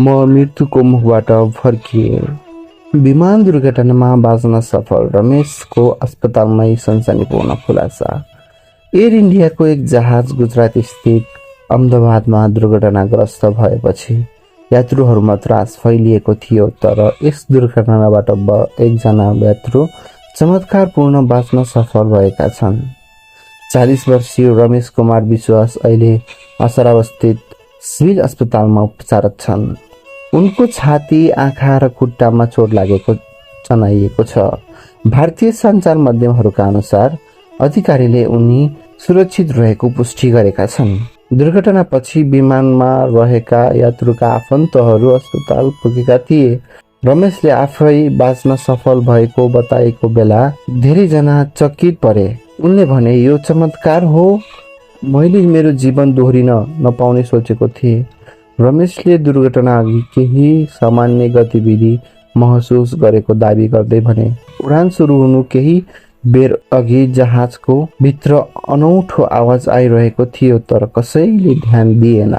म मृत्युको मुखबाट फर्किएँ। विमान दुर्घटनामा बाँच्न सफल रमेशको अस्पतालमै सनसनीपूर्ण खुलासा। एयर इन्डियाको एक जहाज गुजरात स्थित अहमदाबादमा दुर्घटनाग्रस्त भएपछि यात्रुहरूमा त्रास फैलिएको थियो, तर यस दुर्घटनाबाट एकजना यात्रु चमत्कारपूर्ण बाँच्न सफल भएका छन्। 40 वर्षीय रमेश कुमार विश्वास अहिले असरावस्थित सिभिल अस्पतालमा उपचाररत छन्। उनको छाती, आँखा र खुट्टामा चोट लागेको जनाइएको छ। भारतीय सञ्चार माध्यमहरूका अनुसार अधिकारीले उनी सुरक्षित रहेको पुष्टि गरेका छन्। दुर्घटनापछि विमानमा रहेका यात्रुका आफन्तहरू अस्पताल पुगेका थिए। रमेशले आफै बाँच्न सफल भएको बताएको बेला धेरैजना चकित परे। उनले भने, यो चमत्कार हो, मैले मेरो जीवन दोहोरिन नपाउने सोचेको थिएँ। रमेशले दुर्घटना अघि केही सामान्य गतिविधि महसुस गरेको दावी गर्दै भने, उडान सुरु हुनु केही बेर अघि जहाजको भित्र अनौठो आवाज आइरहेको थियो, तर कसैले ध्यान दिएन।